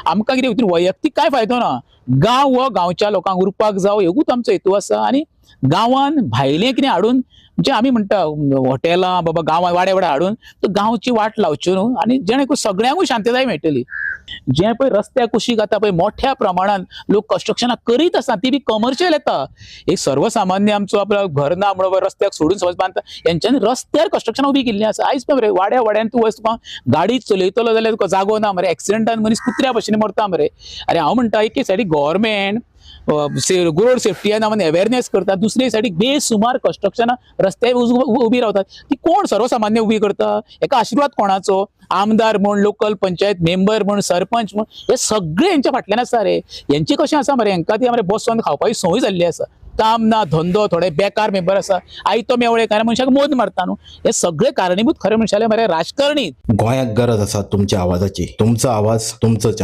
आमकां कितें हितून वैयक्तीक काय फायदो ना. गांव हो गांवच्या लोकांक उरपाक जावो हेकूच आमचो हेतू आसा. आनी गांवान भायलें कितें हाडून, म्हणजे आमी म्हणटा हॉटेलां बाबा गांवां वाड्या वाड्या हाडून तो गांवची वाट लावची न्हू, आनी जेणे करून सगळ्यांकूय शांतताय मेळटली. जें पळय रस्त्या कुशीक आतां पळय मोठ्या प्रमाणान लोक कन्स्ट्रक्शनां करीत आसा, ती बी कमर्शियल येता. एक सर्वसामान्य आमचो आपलो घर ना म्हणून रस्त्याक सोडून समज बांदता, हेंच्यांनी रस्त्यार कन्स्ट्रक्शनां उबी केल्लीं आसा. आयज पळय मरे वाड्या वाड्यान तूं वच, तुका गाडी चलयतलो जाल्यार तुका जागो ना मरे, एक्सिडंटान मनीस कुत्र्या भशेन मरता मरे. अरे हांव म्हणटा एके सायडीक गव्हर्मेंट रोड सेफ्टी नांवान अवेरनेस करता, दुसरे सायडीक बेसुमार कन्स्ट्रक्शनां रस्त्यार उबी रावतात. ती कोण सर्वसामान्य उबी करता? हेका आशिर्वाद कोणाचो? आमदार म्हण, लोकल पंचायत मेंबर म्हण, सरपंच म्हण, हे सगळे हेंच्या फाटल्यान आसा रे. हेंचे कशें आसा मरे, हेंकां ती मरे बसोन खावपाची संवय जाल्ली आसा. काम ना धंदो, थोडे बेकार मेंबर आसा, आयतो मेवळे कारण मनशाक मोद मारता न्हू. हे सगळे कारणीभूत खरें म्हणशाले मरे राजकारणी. गोंयाक गरज आसा तुमच्या आवाजाची. तुमचो आवाज, तुमचो चॅनल.